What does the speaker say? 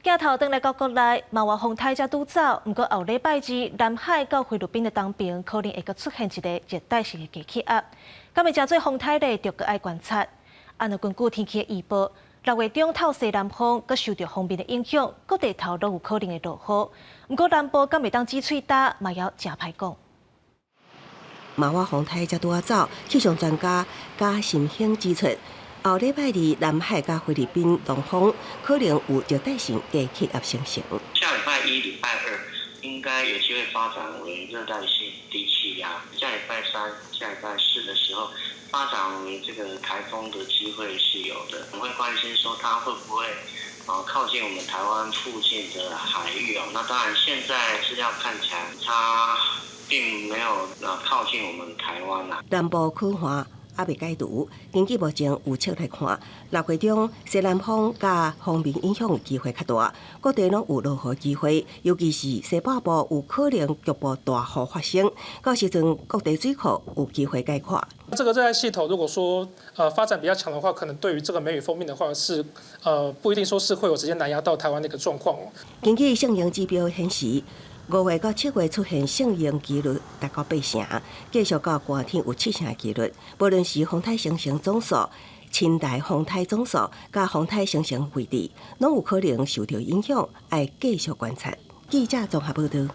鏡頭轉來到國內，瑪娃風台才拄走，毋過後禮拜二南海到菲律賓的東邊可能會閣出現一个熱帶性的低氣壓，敢會成做風台咧，就閣愛觀察。啊，若根據天氣的預報，6月中透西南風，閣受著鋒面的影響，各地頭攏有可能會落雨。毋過南部敢會當止喙焦，嘛猶誠歹講。瑪娃風台才拄仔走，氣象專家加新興指出，後禮拜二南海佮菲律賓東方可能有熱帶性低氣壓生成。下禮拜一、禮拜二應該有機會發展為熱帶性低氣壓。下禮拜三、下禮拜四的時候，發展為這個颱風的機會是有的。我們會關心說它會不會靠近我們台灣附近的海域哦？那當然，現在資料看起來，它並沒有靠近我們台灣啦。南部可旱猶未解除，根據目前預測來看，6月中西南風佮鋒面影響的機會較大，各地攏有落雨機會，尤其是西半部有可能局部大雨發生，到時陣各地水庫有機會蓋闊。這個熱帶系統如果說發展比較強的話，可能對於這個梅雨鋒面的話是不一定說是會有直接南壓到台灣那個狀況哦。根據聖嬰指標顯示，5月到7月出現聖嬰機率達到八成，繼續到寒天有七成的機率。無論是風台生成總數、深台風台總數，佮風台生成位置，攏有可能受著影響，愛繼續觀察。記者綜合報導。